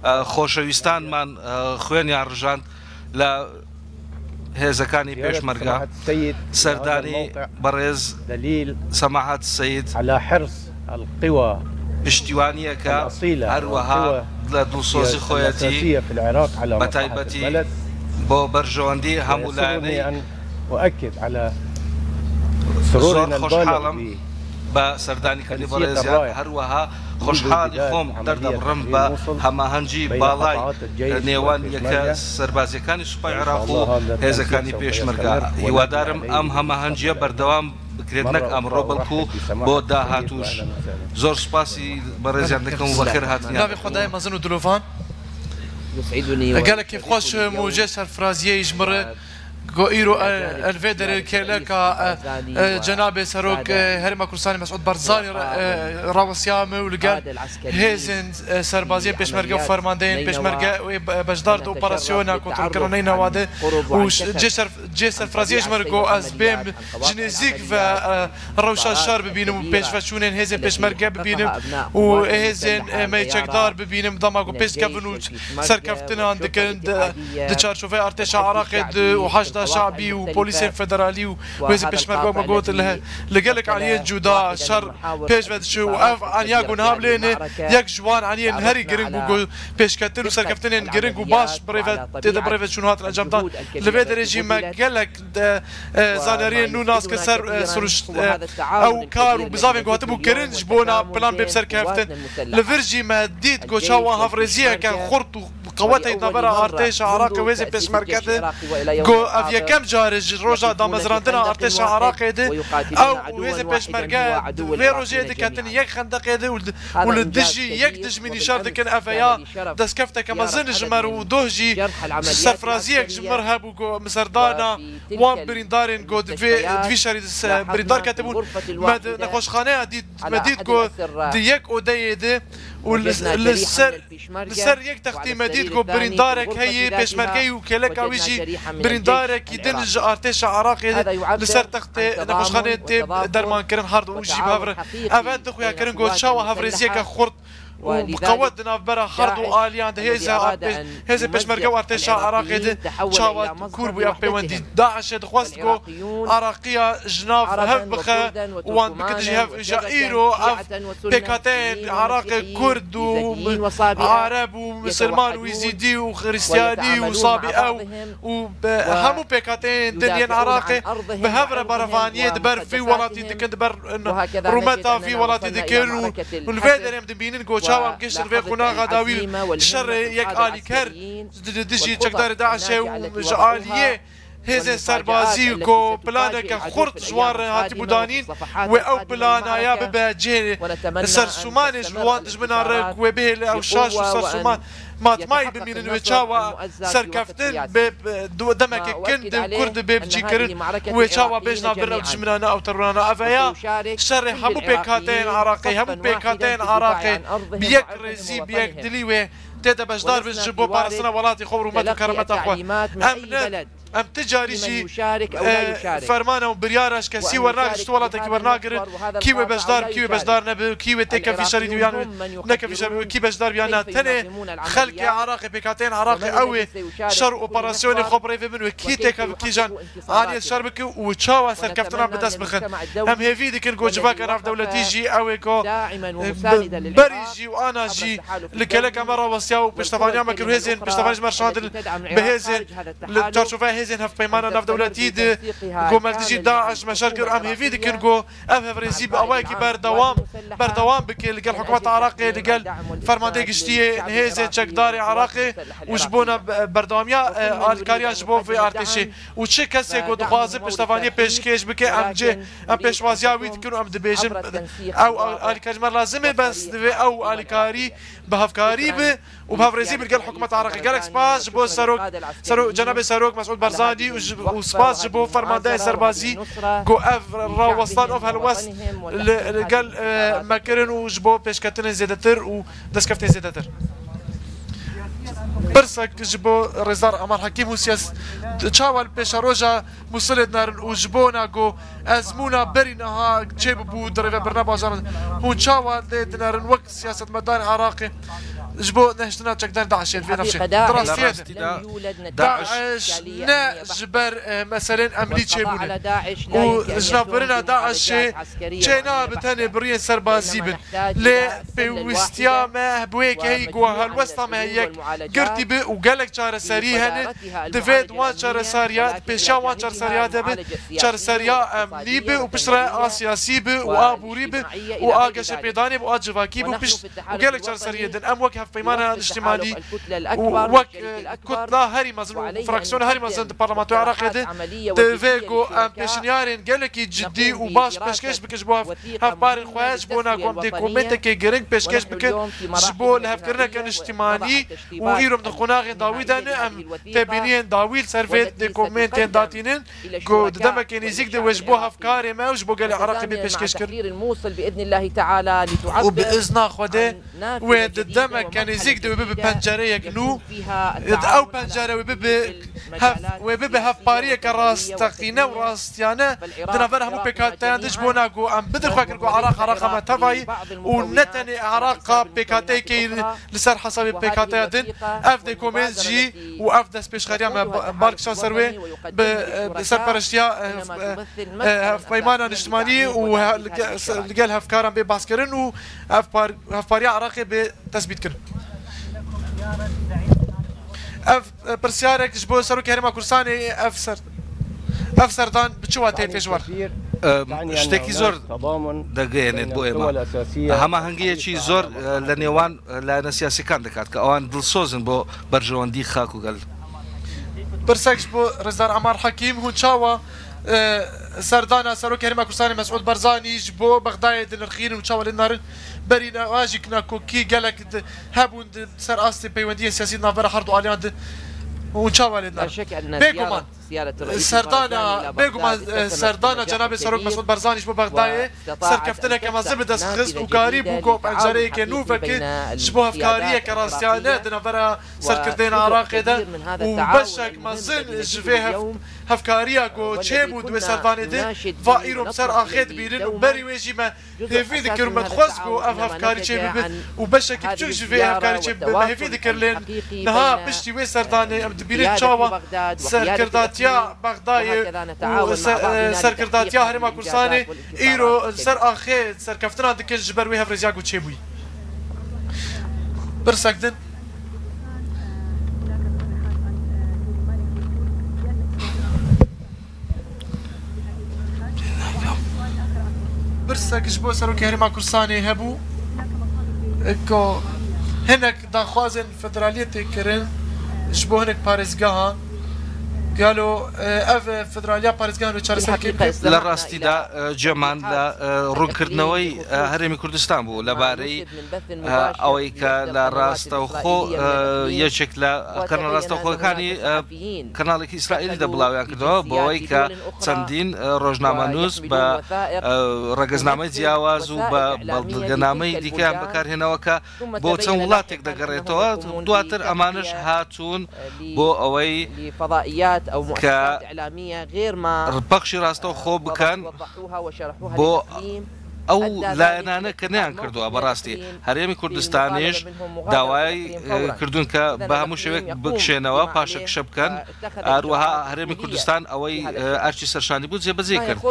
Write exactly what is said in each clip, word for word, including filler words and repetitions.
خۆشەویستانمان خوێنیان ڕژاند لە هێزەکانی پێشمەرگە. سەردانی بەڕێز سەماحەت سەید پشتیوانیەکە، هەروەها لە دڵسۆزی خۆیەتی بە تایبەتی بۆ بەرژەوەندی هەموو لایەنەی. زۆر خۆشحاڵم بە سەردانیکردنی بەڕێزیان، هەروەها خۆشحاڵی خۆم دەردەبڕم بە هەماهەنگی باڵای نێوان یەکە سەربازیەکانی سوپای عێراق و هێزەکانی پێشمەرگە. هیوادارم ئەم هەماهەنگیە بەردەوام بکرێت، نەک ئەمڕۆ بەڵکو بۆ داهاتوش. زۆر سپاسی بەڕێزیان دەکەم و بەخێر هاتنیان. Navê Xwedayê mezin û dilovan. Gelek kêfxweş û cê serfiraziyê ji min re ku îro, e, el vê derê kêleka, e, e, Cenabê Serok, e, Herêma Kurdistanê Mesûd Barzanî re, e, rawestiya me û li gel hêzên, e, serbaziyê pêşmerge û fermandeyên pêşmerge wê be-, beşdar di operasyona kontrolkirina neyna wade û ş-, cê serf-, cê serfiraziyê ji me re ku ez bêm ji nêzîk ve, e, rewşa şer bibînim û pêşveçûnên hêzên pêşmerge bibînim û hêzên, e, me çekdar bibînim, dema ku pêş dikevin û serkeftinan dikin di, di çarçoveyê artêşa Iraqê de û Heşda Şabî û polîsên federalî û hêzên pêşmerge me got li, li gelek aliyên cuda şer pêş ve diçe û ev aniya ku niha bilêne yek ji wan aniyên herî giring bû ku pêşketin û serkeftinên giring û baş birêve tê de birêve çûn hatin encamdan. Li vê derê jî me gelek de, e, zanyariyên nû nas kir ser, e, siruşt, e, ew kar û bizavên ku hatibû kirin ji bona plan bê bi ser keftin. Li vir jî me dît ku çawa hevrêziyeke xurt û qewetê di navbera artêşa Iraqê û hêzên pêşmerge de, ku ev yekem car e ji roja damezrandina artêşa Iraqê de, ew û hêzên pêşmerge di vê rojê diketin yek xendeqê de û li, û li dijî yek dijminî şer dikin. Ev ya destkefteke mezin ji me re û doh jî serfiraziyek ji me re hebû ku miserdana wan birîndarên ku di vê, di vî şerî de se-, birîndar ketibûn. Me di nexweşxaneya dît, me dît ku di yek odeyê de û li, li ser, li ser yek textî me dît ku birîndarek heye pêşmergeyî û kêleka wî jî birîndarekî din ji artêşa Iraqê de li ser textê nexweşxaneyê tê dermankirin. Her du û jî bi hev re. Ev e dixuya kirin ku çawa hevrêziyeke xurt û bi qewet di navbera her du aliyan de hêza artêş-, hêzên pêşmerge û artêşa Iraqê de çawa kûr bû ev peywendî. DAIŞê dixwest ku Iraqiya ji nav hev bixe û wan bike dijî hev. Ji îro ev pêkhateyên Iraqê Kurd û Areb û Misilman û Êzîdî û Xiristiyanî û Sabî ew û bi hemû pêkhateyên din yên Iraqê bi hev re berevaniyê di ber vî welatî dikin, di ber rûmeta vî welatî dikin û hûn vê derê em dibînin ku çawa em gişt vê qonaxa dawî şerê yek alîker di dijî çekdarê DAIŞê û ji aliyê hêzên serbazî ku planeke xurt ji wan re hatibû danîn, wê ew plana ya bibe cihê sersûmanê ji wan dijminan re ku wê bihêle ew şaş û sersûman matmayî bimînin, wê çawa serkeftin bê, bi, du-, demeke kin di Kurd bê bicîkirin, wê çawa bêjna bin ew dijminane ew terorana. Ev ya şerê hemû pêkhateyên Iraqê, hemû pêkhateyên Iraqê bi yek rêzî, bi yek dilî wê tê de beşdar bin ji bo parastina welatê xwe û rûmet û keremeta xwe. Em ne, em ti carî jî, e, fermana û biryara ji kesî wernagirin, ji tu welatekî wernagirin, kî wê beşdar, kî wê beşdar nebe, kî wê têkevî şerî dibiyan, nekevî şerî, kî beşdar biyan na. Tenê xelkê Iraqê, pêkhateyên Iraqê ew ê şer û operasyonê xwe birêve bin wê kî têkev, kîjan aliyê şer bike û çawa serkeftinan bi dest bixin. Em hêvî dikin ku civaka navdewletî jî ew ê ku, e, bi-, berî jî û ana jî li kêleka me rawestiya û piştevaniya me kir û hêzên piştevanî ji me re şandin bi hêzên li çarçoveya hêzên hevpeymana navdewletî di ku me li dijî DAIŞ me şer kir. Em hêvî dikin ku ev hevrêzî bi awayekî berdewam, berdewam bike li gel hikûmeta Iraqê, li gel fermandê giştiyê hêzên çekdarê Iraqê û ji bona be-, berdewamiya, e, alîkariya ji bo vê artêşê û çi kesê ku dixwaze piştevaniyê pêşkêş bike, em cê, em pêşwaziya wî dikin û em dibêjin, ew alîkarî ji me lazim e, bes divê ew alîkarî bi hevkarî be û bi hevrêzî bi gel hikûmeta Iraqê. Gelek spas ji bo serok, serok, cenabê serok Mesûd Barzanî û ji, û spas ji bo fermandeyê serbazî ku ev rawestan, ev helwest li, li gel, e, me kirin û ji bo pêşketinên zêdetir û destkeftên zêdetir. Pirsek ji bo Rêzdar Amar Hekîm û siyas-, çawa li pêşeroja Mûsilê dinerin û ji bona ku ezmûna berî niha çêbûbû di rêvebirina bajaran, hûn çawa lê dinerin wek siyasetmedarên Iraqê? ji bo nehiştina çekdar DAIŞê di vê navçê. Di rastiyê de, DAIŞ ne ji ber, e, meselên emnî çêbûne û ji navbirina DAIŞê çê nabe tenê bi riyên serbazî bin. Lê pêwîstiya me bi wê yekê heyî ku helwesta me heye yek girtî bi û gelek çareserî hene. Divê di wan çareseriya, di pêşiya wan çareseriya de bi çareseriya emnî bi û piştre a siyasî bi û a borî bi û a geşepêdanê bi û a civakî bi û pişt û gelek çareseriyê din. Em wek Hevpeymana Niştimanî û wek, e, kutla herî mezin û fraksiyona herî mezin di Parlamentoya Iraqê de, divê ku em pêşniyarên gelekî cidî û baş pêşkêş bikin ji bo hev-, hevbarên xwe, ji bo nakom dê komêtekê giring pêşkêş bikin, ji bo lihevkirineke niştimanî û îro em di qonaxên dawî de ne, em têbîniyên dawî li ser vê dê komêntên datînin ku di demekê nêzîk de wê ji bo hevkarê me û ji bo gelê Iraqê bê pêşkêş kirin. Û bi izna Xwedê wê di demeke nêzîk de wê bibe pencereyek nû. Ew pencere wê bibe hev-, wê bibe hevpariyeke rasteqîne û rastiyane di navbera hemû pêkhateyan de, ji bo na ku em bidin xwe kir ku Iraq, Iraqa me tevayî û ne tenê Iraqa pêkhateyekê li ser hesabê pêkhateya din. Ev dê komên jî û ev destpêşxeriya me ba-, bal kişand ser wê bi, bi serpereştiya, e, e, e, Hevpeymana Niştimanî û he-, li ge-, li gel hevkaran bê behskirin û hevpar-, hevpariya Iraqê bê tespîtkirin. Ev, e, pirsyarek ji bo Serokê Herêma Kurdistanê, ev ser, ev serdan bi çi wateyê tê ji we re? Em, ştekî zor degihênêt bo ême. Hemahengiyekî zor, e, li nêwan, e, layena siyasîkan dikat, ke ewan dilsoz in bo berjewendî xak û gel. Pirsek ji bo Rêzdar Amar Hekîm, hûn çawa, e, serdana Serokê Herêma Kurdistanê Mesûd Barzanî ji bo Bexdayê dinirxînin û çawa lê narin? Berî newa jî nakokî gelek di-, hebûn di ser astê peywendiyên siyasî di navbera her du aliyan de û çawa lê dinar? Bêguman, serdana, bêguman, e, serdana Cenabê Serok Mesûd Barzanî ji bo Bexdayê serkeftineke mezin bi dest xist û karî bû ku pencereyeke nû veke ji bo hevkariyeke rastiyane di navbera serkirdeyên Iraqê de û beşek mezin ji vê hev-, hevkariya ku çêbû di wê serdanê de va îro em ser axê dibînin û berî wê jî me hêvî dikir û me dixwest ku ev hevkarî çêbibe û beşekî biçûk ji vê hevkarî çêbibe me hêvî dikir, lê niha piştî wê serdanê em dibînin çawa serkirdatiya Bexdayê û se-, e, serkirdatiya Herêma Kurdistanê îro li ser axê serkeftinan dikin ji ber wê hevrêziya ku çêbûyî. Pirsek din. Pirsek ji bo Serokê Herêma Kurdistanê hebû, ku hinek daxwazên federaliyê tê kirin ji bo hinek parêzgehan. Gelo, e, ev federaliya parêzgehan wê çareser kê bike? Li rastî de, e, Cemal, li, e, rûnkirdinewey, e, Herêmê Kurdistan bû لەبارەی ئەوەی کە لە ڕاستەوخۆ یەکێک لە کەناڵە ڕاستەوخۆەکانی کەناڵێکی ئیسرائیلی دە بڵاویان کردەوە بۆ ئەوەی کە چەندین ڕۆژنامەنووس بە ڕەگەزنامەی جیاواز و بە بەڵگەنامەی دیکەیان بەکارهێنەوە کە بۆ چەند وڵاتێک دەگەڕێتەوە. دواتر ئەمانش هاتوون بۆ ئەوەی کە پەخشی ڕاستەوخۆ بکەن بۆ ئەو لایەنانە کە نەیان کردووە. بەڕاستی هەرێمی کوردستانیش داوای کردوون کە بە هەموو شێوەیەک بکشێنەوە، پاشەکشە بکەن. هەروەها هەرێمی کوردستان ئەوەی ئەرکی سەرشانی بوو جێبەجێ کرد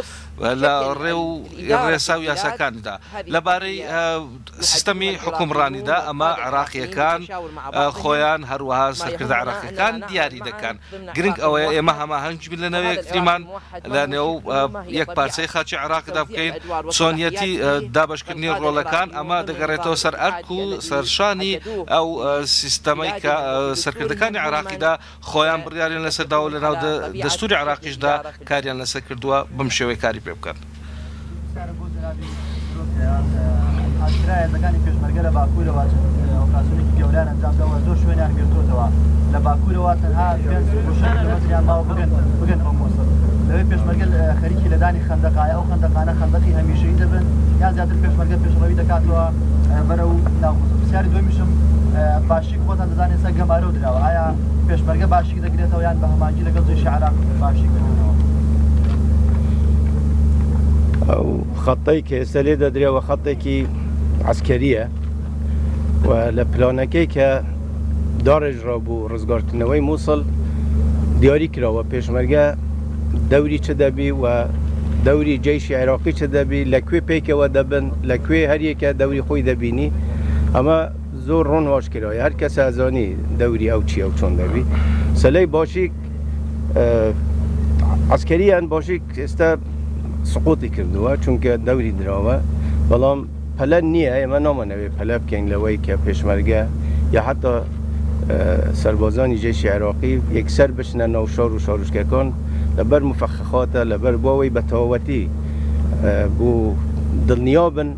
لە ڕێ و ڕێسا و یاساکاندا. لەبارەی سیستەمی حکومڕانیدا ئەمە عێراقیەکان خۆیان هەروەها سەرکردە عێراقیەکان دیاری دەکەن. گرنگ ئەوەیە ئێمە هەماهەنگ بین لە نێو یەکتریمان، لە نێو یەک پارچەی خاچی عێراقدا بکەین. چۆنیەتی دابەشکردنی ڕۆڵەکان ئەمە دەگەڕێتەوە سەر ئەرک و سەرشانی ئەو سیستەمەی کە سەرکردەکانی عێراقیدا خۆیان بڕیاریان لەسەر داوە لە ناو دەستوری عێراقیشدا کاریان لەسەر کردووە بم شێوەی کاری پێ بکەن. پرسیارە بۆ جەنابی سەرۆک هەیە، ئاشکرایە هێزەکانی پێشمەرگە لە باکوورەوە چەند ئۆپراسیۆنێکی گەورەیان ئەنجام داوە، زۆر شوێنیان گرتووەتەوە. لە باکوورەوە تەنها پێنج بۆ شەش کیلۆمەتریان ماوە بگەن، بگەن ئەو مۆسڵ. لەوێ پێشمەرگە خەریکی لەدانی خەندەقایە، ئەو خەندەقانە خەندەقی هەمیشەیی دەبن، یان زیاتر پێشمەرگە پێشڕەوی دەکاتەوە بەرەو ناو مۆسڵ. پرسیاری دووەمیشم، باشیک خۆتان دەزانێت سەر گەمارۆ دراوە، ئایا پێشمەرگە باشیک دەگرێتەوە یان بە هەماهەنگی لەگەڵ جەیشی عێراق باشیک دەگرنەوە؟ ئەو خەتەی کە ئێستا لێ دەدرێ، ئەوە خەتێکی عەسکەرییە. و لە پلانەکەی کە داڕێژرا بۆ ڕزگارکردنەوەی مووسڵ دیاری کراوە، پێشمەرگە دەوری چ دەبی و دەوری جەیشی عێراقی چ دەبی، لە کوێ پێکەوە دەبن، لە کوێ هەر یەکە دەوری خۆی دەبینی. ئەمە زۆر ڕوون ئاشکرایە، هەر کەس ئەزانی دەوری ئەو چی، ئەو چۆن دەبی. سەلەی باشیک، ئە، عەسکەریان باشیک ئێستا سقوتی کردووە، چونکە دەوری دراوە. بەڵام پەلە نییە، ئێمە نامانەوێ پەلە بکەین لەوەی کە پێشمەرگە یا حتا، ئە، سەربازانی جێشی عێراقی یەکسەر بچنە ناو شار و شارۆچکەکان لەبەر مفەخەخاتە، لەبەر بۆەوەی بە تەواوەتی، ئە، بۆ دڵنیا بن،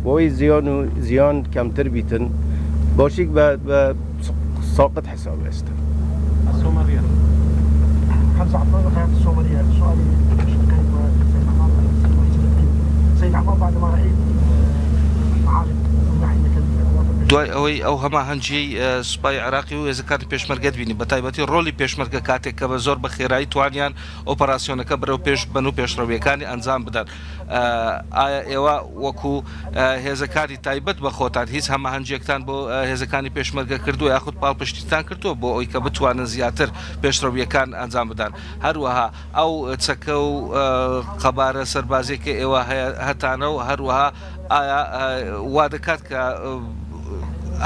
بۆی زیان و زیان کەمتر بیتن، باشیک بە، بە ساقت حساب ئێستا. الصومالية. حمزة عبد الله، قناة الصومالية. سؤالي شقين وسيد عمار، سيد عمار، بعد ما رأيت، آه، معالم الفلاحين كان دوای ئەوەی ئەو هەماهەنگیەی، ئە، سوپای عێراقی و هێزەکانی پێشمەرگە دبینی، بە تایبەتی ڕۆلی پێشمەرگە کاتێک کە بە زۆر بە خێرایی توانیان ئۆپەراسیۆنەکە بەرەو پێش بن و پێشڕەویەکانی ئەنجام بدەن. ئە، ئایا ئێوە وەکو، ئە، هێزەکانی تایبەت بە خۆتان هیچ هەماهەنگیەکتان بۆ، ئە، هێزەکانی پێشمەرگە کردووە یاخود پاڵپشتیتان کردووە بۆ ئەوی کە بتوانن زیاتر پێشڕەویەکان ئەنجام بدەن؟ هەروەها ئەو چەکە و، ئە، قەبارە سەربازیە کە ئێوە هەیە، هەتانە و هەروەها ئایا، ئە، وا دەکات کە، ئە،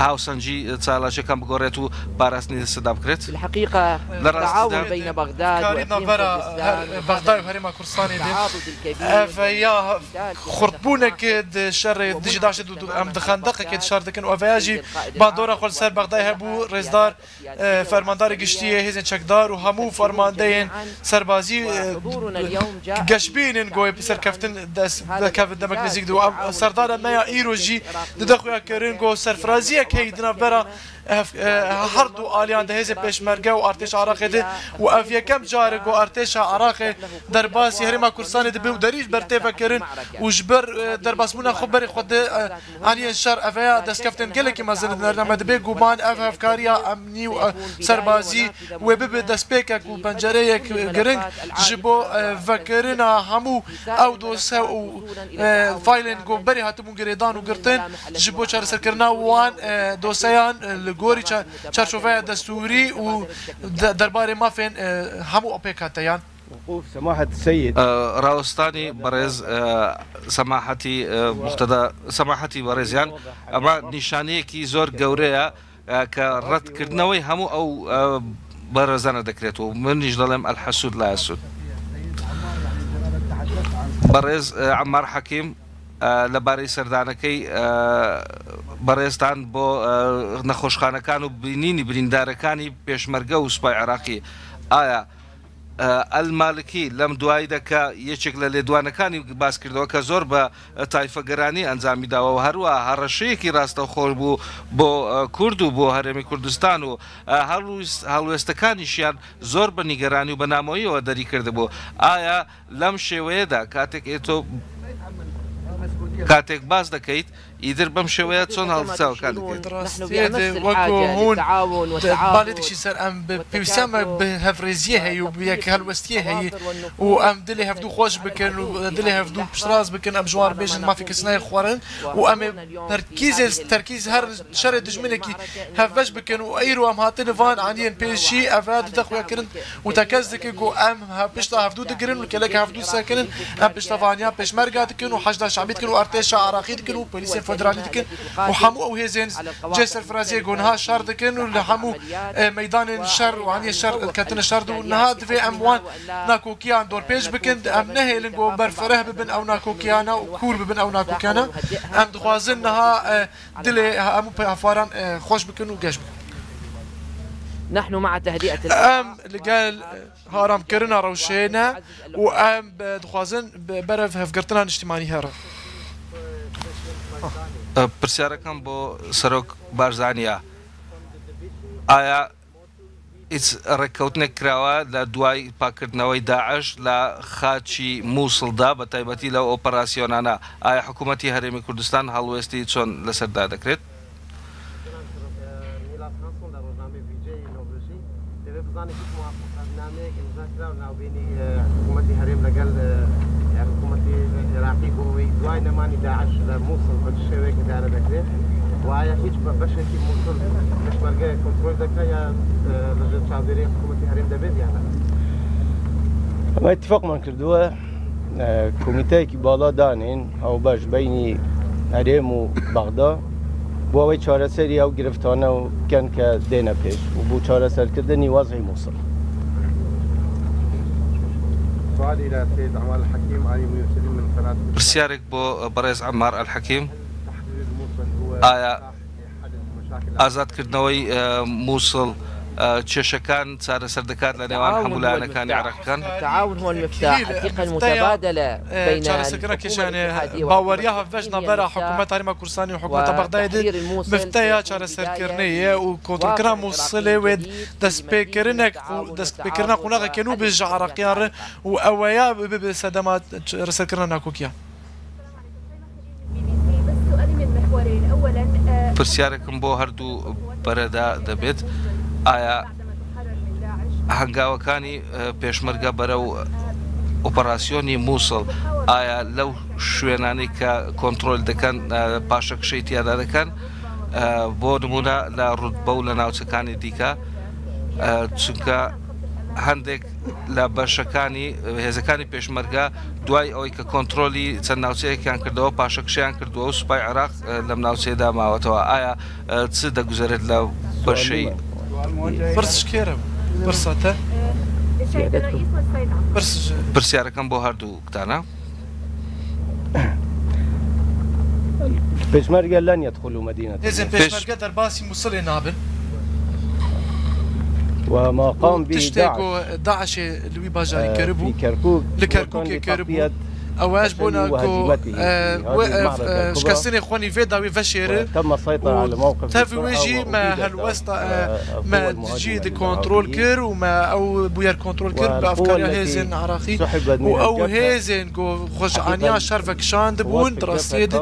هاوسەنگی چالاکیەکان بگۆڕێت و پاراستنی سەدا بکرێت؟ الحقيقة لە ڕاستیدا، التعاون بين بغداد کاری وإقليم ناوبەرە كردستان هەر بەغدای و هەرێما کوردستانی دێ. التعاضد الكبير ئەڤەیا خوردبوونێک دژی داعش دو ئەم دخەندەقێک شار دەکەن و ئەڤەیا ژی باندۆرە خۆل سەر بەغدای هەبوو ڕێزدار، ئە، فەرمانداری گشتی هێزن چەکدار و هەموو فەرماندەیەن سەربازی، ئە، گەشبینن گۆی سەرکەفتن دەست دەکەوت دەمەک نزیک دو. ئەم سەردارە مەیە ئیرۆژی ددە خویا کردن گۆ سەرفرازیە کەی دنە بەرە هەف-، ئە، هەردوو ئالیان دە هێزە پێشمەرگە و ئارتێش عراقێ دێ و ئەڤ یەکەم جارە گۆ ئارتێشە عراقێ دەرباسی هەرێما کوردستانی دبێ و دەریش بەرتێڤە کردن و ژبەر، ئە، دەرباسبوونا خۆ بەرێ خۆ دێ، ئە، ئەنیە شەر ئەڤەیا دەستکەفتن گەلێکی مەزن دەرنەمە دبێ گومان ئەڤ هەفکاریە ئەمنی و، ئە، سەربازی وێ ببێ دەستپێکێک و پەنجەرەیەک گرنگ ژ بۆ، ئە، ڤەکردنا هەموو ئەو دۆسە و، ئە، فایلێن گۆ بەرێ هاتبوون گرێدان و گرتن ژ بۆ چارەسەرکردنا وان، ئە، دۆسەیان، ئە، لە گۆری چا-، چارچۆڤەیە دەستوری و دە-، دەربارەی مافێن، ئە، هەموو ئەو پێکاتەیان. وقوف سماحة السيد. ئە، ڕاوەستانی بەڕێز، ئە، سەماحەتی، ئە، مختدا، سەماحەتی بەڕێزیان، ئەمە نیشانەیەکی زۆر گەورەیە، ئە، کە ڕەتکردنەوەی هەموو ئەو، ئە، بەڕێزانە دەکرێت و منیش دەڵێم الحسود لا يسود. بەڕێز، ئە، عەمار حەکیم، ئە، لەبارەی سەردانەکەی، ئە، بەڕێزتان بۆ، ئە، نەخۆشخانەکان و بینینی بریندارەکانی پێشمەرگە و سوپای عێراقی، ئایا، ئە، ئەلمالکی لەم دواییدا کە یەکێک لە لێدوانەکانی باس کردەوە کە زۆر بە تایفەگەرانی ئەنجامی داوە و هەروە هەڕەشەیەکی ڕاستەوخۆ بوو بۆ، ئە، کورد و بۆ هەرێمی کوردستان و، ئە، هەڵویست-، هەڵوێستەکانیشیان زۆر بە نیگەرانی و بە نامۆییەوە دەری کردبوو. ئایا لەم شێوەیەدا کاتێک ئێتۆ، کاتێک باس دەکەیت، ئیتر بەم شێوەیە چۆن هەڵچاوەکان دەکەیت؟ ڕاستیە دێ وەکو هون بالێتیشی سەر ئەم پێویستیان بە هەڤڕێزیە هەیە و یەک هەلوەستیە هەیە و ئەم دلێ هەفتوو خۆش بکەن و دلێ هەفتوو پشتڕاست بکەن، ئەم ژوار بێژن مافی کەسنای خوارن و ئەمێ تەرکیزێ، تەرکیز هەر شەرێ دژمنێکی هەڤەش بکەن و ئەیرۆ ئەم هاتن ڤان ئەنیەن پێشی ئەڤە ددە خوێکردن و تەکەس دکە گۆ ئەم هە-، پشتا هەفتوو دگرن و کەلەک هەفتوو سەکردن، ئەم پشتا ڤانیا پێشمەرگا دکن و حەشدا شعبی دکن و ئەرتێشا عراقی دکن و پۆلیسێ فۆدرالی دکن و هەموو ئەو هێزێن جێ سەرفرازیە گۆ نها شەر دکن و لە هەموو، ئێ، مەیدانێن شەر و ئەنیە شەر کەتنە شەر دو نها دڤێ ئەم وان ناکۆکیان دۆرپێش بکن، ئەم نەهێلن گۆ بەرفەرەه ببن ئەو ناکۆکیانە و کوور ببن ئەو ناکۆکیانە. ئەم دخوازن نها، ئێ، دلێ هەموو پێ هەفواران، ئێ، خۆش بکن و گەش بکن. نحن مع تهدئة الأوضاع. ئەم لەگەل هارامکردنا ڕەوشێنە و ئەم بە-، دخوازن بە-، بەرەڤ هەفگرتنا نیشتیمانی هەرە. ئە، پرسیارەکەم بۆ سەرۆک بارزانیە. ئایا هیچ ڕێککەوتنێک کراوە لە دوای پاکردنەوەی داعش لە خاچی مووسڵدا، بە تایبەتی لەو ئۆپەراسیۆنانە؟ ئایا حکوومەتی هەرێمی کوردستان هەڵوێستی چۆن لەسەردا دەکرێت؟ دەبێت بزانێت هیچ موافقەتنامەیەک ئیمزا کراو ناوبینی، ئە، حکوومەتی هەرێم لەگەل، ئە، حکوومەتی عێراقی بۆ ئەوەی دوای نەمانی داعش لە مووسڵ بە چ شێوەیەک ئیدارە دەکرێت. وایە هیچ بە بەشێکی موسڵ پێشمەرگەیە کۆنترۆل دەکا یا لەژێر چاودێری حکوومەتی هەرێم دەبێت یان نە؟ ئەمە ئیتفاقمان کردووە، ئە، کۆمیتەیەکی باڵا دانێن هاوبەش بینی هەرێم و بەغدا بۆ ئەوەی چارەسەری ئەو گرفتانە و بکەن کە دێنە پێش و بۆ چارەسەرکردنی وەزعی موسڵ. سؤال إلى السيد عمار الحكيم، أنا ميسرين من قناة پرسیارێک بۆ بەڕێز عەمار ئەلحەکیم. ئایا ئازادکردنەوەی، ئە، موسڵ، ئە، کێشەکان چارەسەر دەکات لە نێوان هەموو لایەنەکانی عێراقەکان؟ التعاون هو المفتاح، الثقة المتبادلة ئە، بين چارەسەرکردنە الحكومة کێشانێ الاتحادية باوەریە والمسلمين هەڤەش ناڤەرا مفتاح حکوومەت هەرێما کوردستانی و حکوومەتە بەغدایێ دێ، وتحرير الموصل مفتەیە چارەسەرکردنەیە و کۆنترۆلکردنا موسڵێ وێ دەستپێکردنێک و دەستپێکردنە قوناغەکە نوو بێژە عێراقیان ڕێ و ئەوەیە ببێ سەدەما چارەسەرکردنە ناکۆکیە. پرسیارێکم بۆ هەردوو بەرەدا دەبێت، ئایا هەنگاوەکانی، ئە، پێشمەرگە بەرەو ئۆپەراسیۆنی موسڵ، ئایا لەو شوێنانەی کە کۆنترۆل دەکەن، ئە، پاشەکشەی تیادا دەکەن، ئە، بۆ نمونە لە ڕوتبە و لە ناوچەکانی دیکە، ئە، چونکە هەندێک لە بەشەکانی هێزەکانی پێشمەرگە دوای ئەوەی کە کۆنترۆلی چەند ناوچەیەکیان کردەوە، پاشەکشەیان کردووە و سوپای عێراق، ئە، لەم ناوچەیەدا ماوەتەوە. ئایا، ئە، چ دەگوزەرێت لە بەشەی؟ پرسش کێرم. پرسەتە. پرسش. پرسیارەکەم بۆ هەردووکتانە. پێشمەرگە لەن یەدخولو مەدینەت. هێزن پێش- پێشمەرگە دەرباسی موسڵێ نابن. وما قام به تشتێک داعش، و داعشێ لوی باژاری، ئە، کربوو، في كركوك، لە کەرکووکێ کربوو. ئەوەش بۆ ناکۆ، ئە، ئە، شکستنی خۆنی vê dawî veşêri و tev wê jî me helwesta، ئە، me cî di kontrol kir û me ew bûyer kontrol kir bi efkariya hêzên Iraqî û ew hêzên ku xwe ji aniya şer vekişandibûn, di rastiyê de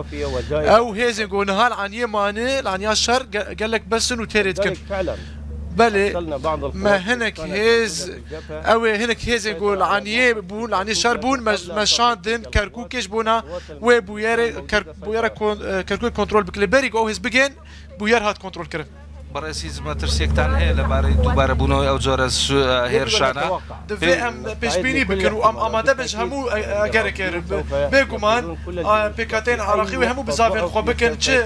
ew hêzên ku niha li aniyê mane, li aniya şer ge-, gelek bes in û têrê dikin. Belê, me hinek hêz, ew ê hinek hêzên ku li aniyê bûn, li aniyê şer bûn, me, me şandin Kerkûkê ji bona wê bûyerê, Kerk-, bûyera kon-, e, Kerkûkê kontrol bikin. Lê berî ku ew hêz bigên, bûyer hat kontrolkirin. بەڕێز هیچ مەترسیەکتان هەیە لەبارەی دووبارەبوونەوەی ئەو جۆرە سو-، هێرشانە؟ Divê em pêşbînî bikin û em amade bin ji hemû, e, egerekê re. Bi-, bêguman, a, pêkhateyên Iraqî wê hemû bizavên xwe bikin, çi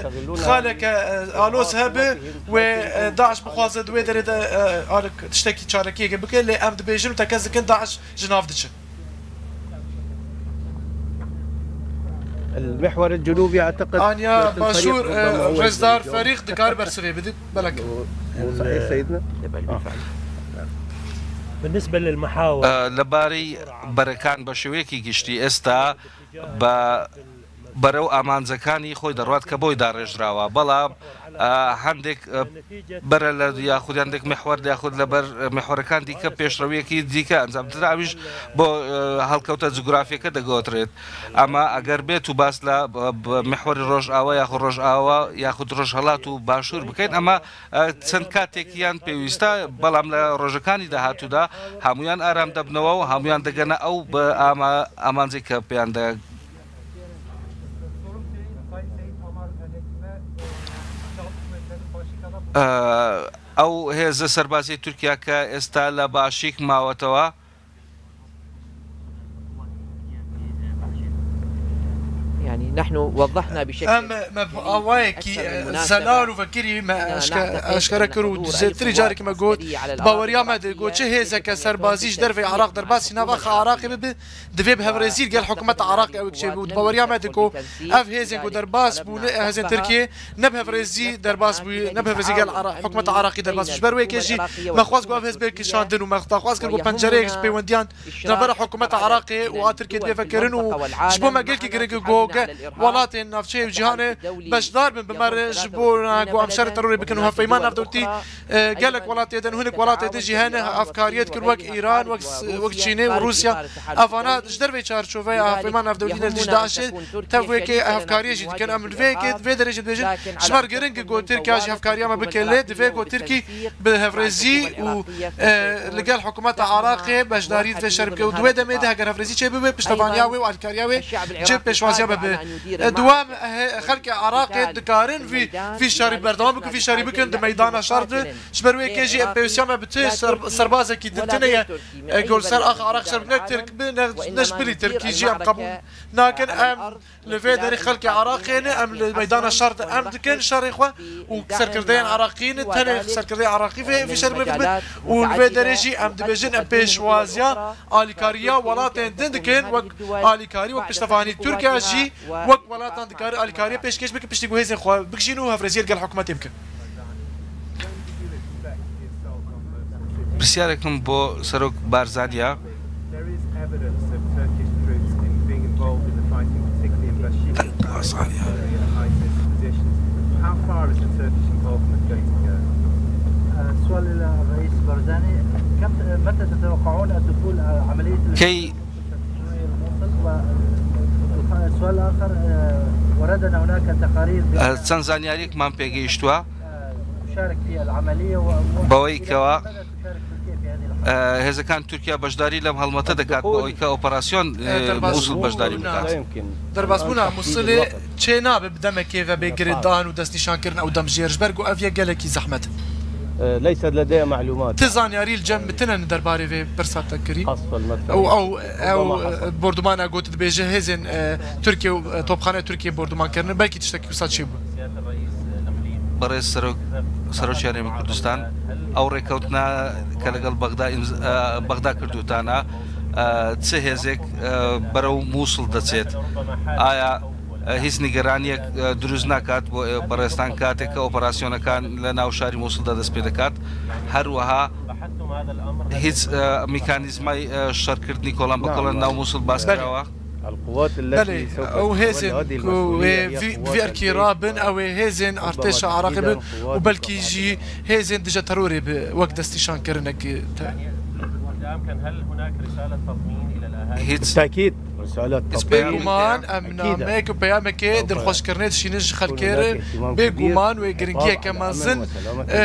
xaleke, e, aloz hebe wê, e, DAIŞ bixwaze di wê derê de, e, alek-, tiştekî çalakiyekê bike, lê em dibêjin û tekez dikin DAIŞ ji nav diçe. المحور الجنوبي أعتقد Anya Başûr, e, Rêzdar Ferîq dikare bersivê bide. Belek. صحيح سيدنا؟ بالنسبة للمحاور. ئە، لەبارەی بەرەکان بە شێوەیەکی گشتی ئێستا بە بەرەو ئامانجەکانی خۆی دەڕوات کە بۆی داڕێژراوە، بەڵام، ئە، هەندێک، ئە، بەرە لە یاخود هەندێک میحوەر یاخود لەبەر میحوەرەکان دیکە پێشڕەویەکی دیکە ئەنجام دەدا، ئەویش بۆ، ئە، هەڵکەوتە جوگرافیەکە دەگۆترێت. ئەمە ئەگەر بێت و باس لە، بە، بە میحوەری ڕۆژئاوا یاخود ڕۆژئاوا یاخود ڕۆژهەڵات و باشوور بکەین، ئەمە، ئە، چەند کاتێکیان پێویستە، بەڵام لە ڕۆژەکانی داهاتوودا هەمویان ئارام دەبنەوە و هەمویان دەگەنە ئەو بە ئاما-، ئامانجێک کە پێیان دە-، ئە، ئەو هێزە سەربازی تورکیا کە ئێستا لە باشیک ماوەتەوە. يعني نحن وضحنا بشكل ئەم مە-، ئاوایەکی، ئە، زەلال و vekirî me ئەشکە-، ئەشکەرە کر و زێتری جارێکی me got، باوەریا me de got، çi hêzeke serbazî ji dervê Iraq derbasî nava xwe Iraqê bibe، divê bi hevrêzî li gel hikûmeta Iraqê ew çêbû. Di baweriya me de ku ev hêzên ku derbas bûne, hêzên Tirkiyê ne bi hevrêzî derbas bûye, ne bi hevrêzî gel Ira-, hikûmeta Iraqê derbas bû. Ji ber wê yekê jî me xwest ku ev hêz bê kişandin û me daxwaz kir ku pencereyek ji pêwendiyan di navbera hikûmeta Iraqê û a Tirkiyê divê vekirin û ji bo me gelkî giring e ku ge-, welatên navçeyê û cîhanê beşdar bin bi me re ji bo ku em şerê terorê bikin û hevpeyman navdewletî E, gelek welatê din, hinek welatê din jî hene hevkariyê dikin, wek Îran, wek S-, wek Çînê û Rûsya. Evana ji dervê çarçoveya hevpeyman navdewletî de ji DAIŞê tev wê yekê hevkariyê jî dikin. Em li vê yekê, vê derê jî dibêjin, ji ber giring e ku Tirkiya jî hevkariya me bike, lê divê ku Tirkî bi hevrêzî û, e, li gel hikûmeta Iraqê beşdarî di vê şer bike û di wê demê de heger hevrêzî çêbibe, piştevaniya wê û alîkariya wê ji pêşwaziya me bi E, Dua em, e, xelkê Iraqê dikarin vî, vî şerî berdewam bikin, vî şerî bikin di meydana şer de. Ji ber wê yekê jî em pêwîstiya me bi tu ser-, serbazekî din tune ye. E, gor ser axa Iraq şer ne Tirk bi, ne, ne ji bilî Tirkî jî em qebûl nakin. Em li vê derê xelkê Iraqê ne, em li meydana şer de em dikin şerê xwe û serkirdeyên Iraqî ne, tenê serkirdeyên Iraqî vê, vê şerê bikin û li vê derê jî em dibêjin em pêşwaziya alîkariya welatên din dikin, wek alîkarî, wek piştevanî Tirkiye jî, wek welatan dikare alîkariyê pêşkêş bikin, piştî ku hêzên xwe bikişîn û hevrêziyê li gel hikûmetê bikin. Pirsiyarek min bo Serok Barzanî ya. There is evidence of Turkish troops in being involved in the fighting, particularly in Bashir Al-Asad, ISIS positions. How far is the Turkish involvement going to go? آه، سؤال إلى الرئيس برزاني، كم، متى تتوقعون الدخول، آه، عملية Key الصناعية لموصل؟ والسؤال الآخر، آه، وردنا هناك تقارير ب- Çend zanyariyek man pêgihiştwa. بەوەی کەوا هێزەکان تورکیا بەشداری لەم هەڵمەتە دەکات بۆ ئەوەی کە ئۆپەراسیۆن موسڵ بەشداری بکات. دەربازبوونا موسڵێ چێ نابێ بدەمێکێ بە بێ گرێدان و دەستنیشانکردن ئەو دەمژێر، ji ber ku ev yek gelekî zehmet e. ليست لدي معلومات. Ti zanyarî li cem min tine ne derbarê vê pirsa te kirî? Ew, ew, ew bordumana got dibêje hêzên e, Tirkiye û e, topxaneya Tirkiye borduman kirine, belkî tiştekî wisa çêbû. بەڕێز سەرۆک، سەرۆکی هەرێمی کوردستان، ئەو ڕێکەوتنە کە لەگەڵ بەغدا ئیمز-، ئە، بەغدا کردوتانە، ئە، چه هێزێک، ئە، بەرەو مووسڵ دەچێت؟ ئایا، ئە، هیچ نیگەرانیەک، ئە، دروست ناکات بۆ ئێ-، بەڕێستان کاتێک کە ئۆپەراسیۆنەکان لە ناو شاری مووسڵدا دەست پێ دەکات؟ هەروەها هیچ، ئە، میکانیزمای، ئە، شەڕکردنی کۆڵان بە کۆڵان ناو مووسڵ باس کراوە؟ بەڵێ، ئەو هێزên ku wê vî vî erkî rabin, ew ê hêzên artêşa Iraqê bin û belkî jî hêzên dije terorê bi wek destnîşankirinekî te. Hîç. Tekîd. Bêguman em nameyek û peyamekê dilxweşkirinê dişînin ji xelkê re. Bêguman wê giringiyeke mezin e,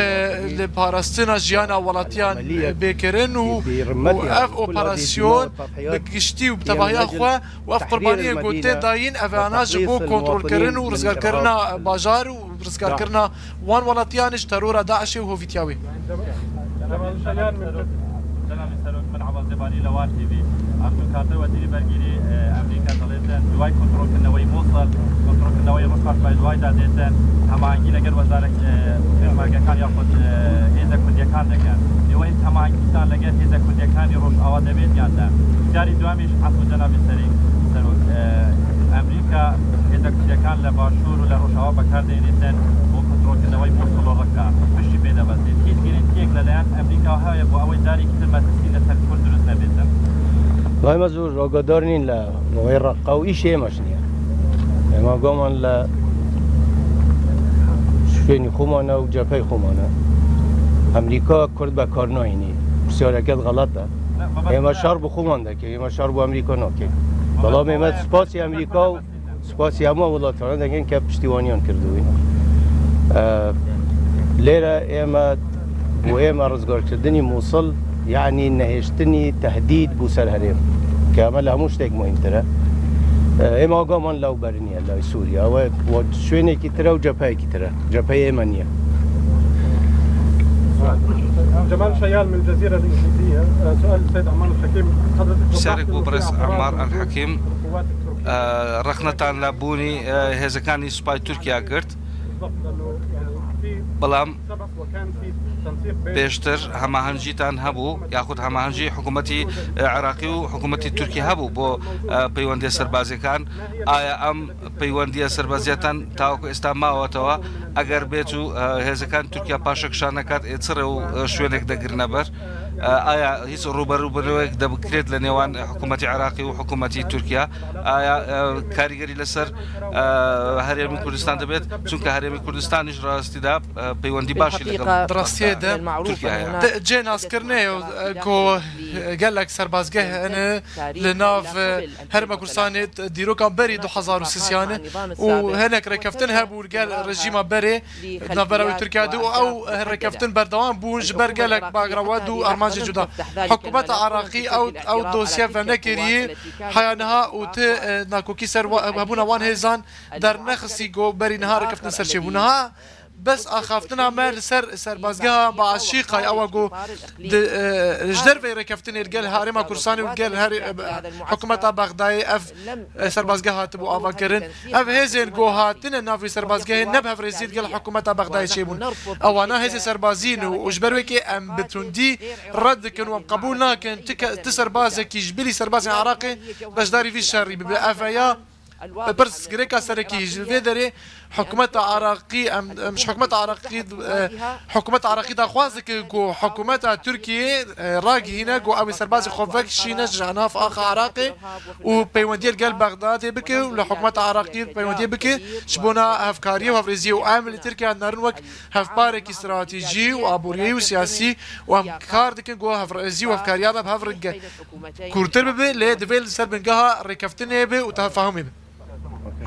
li parastina jiyana welatiyan bê kirin û, û ev operasyon bi giştî û bi tevahiya xwe û ev qurbaniyên ku tê dayîn, evana ji bo kontrolkirin û rizgarkirina bajar û rizgarkirina wan welatiyan ji terora DAIŞê û hovîtiya wê. Cenabê Serok, min Ewaz Zebanî li War T V. Abdulkadir Wezîrî Bergîrî, e, Emerîka dibêje, li duway kontrolkirineweyî Mûsil, kontrolkirineweyî Rojava li duway da dêtin, hemahengî li gel wezarek, e, pêşmergekan ya xwe, e, hêzek kurdiyekan dikin. Lê wê hemahengî li gel hêzek kurdiyekanî Rojava de bêt yan ne? Pisyarî duyemî ji Efû Cenabê Serê-, Serok, e, Emerîka hêzek kurdiyekan li Başûr û li Rojava bekar dihêlîtin bo kontrolkirineweyî Mûsil û Raqqa. Piştî pê de bes. Hîç girîntiyek li layan Emerîka heye bo ew ê carekî din metirsî li ser Kurd dirust nebêtin? Lay me zû ragadar nîn li wê Raqqa û îşê me ji niye. Ema gaman li şwênî xwe mane û cephey xwe mane. Emerîka Kurd bekar nahînî. Pisyareke xelet e. Ême şer bi xwe man dike, ême şer bi Emerîka nake. Belamê me spasî Emerîka û spasî hemû welatana dikin ke piştîwaniyan kirdiwî. E, lêre ême bo ême rizgarkirdinî Mûsil, yanî nehêştinî tehdîd bû ser herêm. Ke eme li hemû ştek muhîmtir e. E, ême agaman lew beriniye, lay Sûriye. Ew e, we şwênekî tire û cepheyekî tire. Cepheyê ême niye. جمال شيال من الجزيرة الإنجليزية. آه، سؤال للسيد عمار الحكيم. حضرتك Pisyarek bo birêz Emmar El Hekîm. Rexnetan le bûnî hêzekanî supay Tirkiye girt. Belam pêştir hemahengîtan hebû, yaxud hemahengî hikûmetî Iraqî û hikûmetî Tirkî hebû bo peywendiya serbazîkan. Aya em peywendiya serbazîyatan tawaku êsta mawetewî, eger bêt û hêzekan Tirkiye paşek şa nekat, ê çi rê û şwênek de girine ber? Aya hîç rûberûbûnêwek de bikrêt li nêwan hikûmetî Iraqî û hikûmetî Tirkiye? Aya karîgerî li ser Herêmî Kurdistan dibêt? Çunke Herêmî Kurdistan ji rastî de peywendî başî li gel Tirkiye heye. Di rastiyê de cê naskirinê ye ku gelek serbazgeh hene li nav Herêma Kurdistanê, dîroka berî du hezar û sêyan û hinek rêkeftin hebû li gel rejîma berê di navbera wê Tirkiye de û ew rêkeftin berdewam bûn ji ber gelek bagra we dû Cê cuda. Hikûmeta Iraqî ew, ew dosye venekirî, heya niha û ti, e, nakokî ser wa-, hebûna wan hêzan dernexistî ku berî niha rêkeftin ser çêbû. Niha bes axaftina me li ser serbazgeha Başîqay ew e ku di, e, ji derveyî rêkeftinê li gel Herêma Kurdistanê û gel herê-, e, hikûmeta Bexdayê ev, e, serbazgeh hatibû avakirin. Ev hêzên ku hatine nav vê serbazgehê ne bi hevrêzî digel hikûmeta Bexdayê çêbûn. Ewana hêzên serbazî ne û ji ber wekê em bi tundî red dikin û em qebûl nakin ti ke-, ti serbazekî ji bilî serbazên Iraqê beşdarî vî şerî bibe. Ev ya pirs girêka serekî ji vê derê hikûmeta Iraqî, em, em ji hikûmeta Iraqî, e, hikûmeta Iraqî daxwaz dikin ku hikûmeta Tirkiyê, e, ragihîne ku ew ê serbazê xwe vekişîne ji nav axa Iraqê û peywendiyê li gel Bexdadê bike û li hikûmeta Iraqî peywendiyê bike ji bona hevkariyê û hevrêziyê û em li Tirkiye narin wek hevparekî stratejî û aboriyê û siyasî û em kar dikin ku hevrêzî û hevkariya me bi hev re ge-, kûrtir bibe, lê divê li ser bingeha rêkeftinê be û tefahumê be.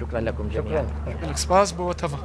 شكرا لكم جميعا. Gelek spas bo we teva.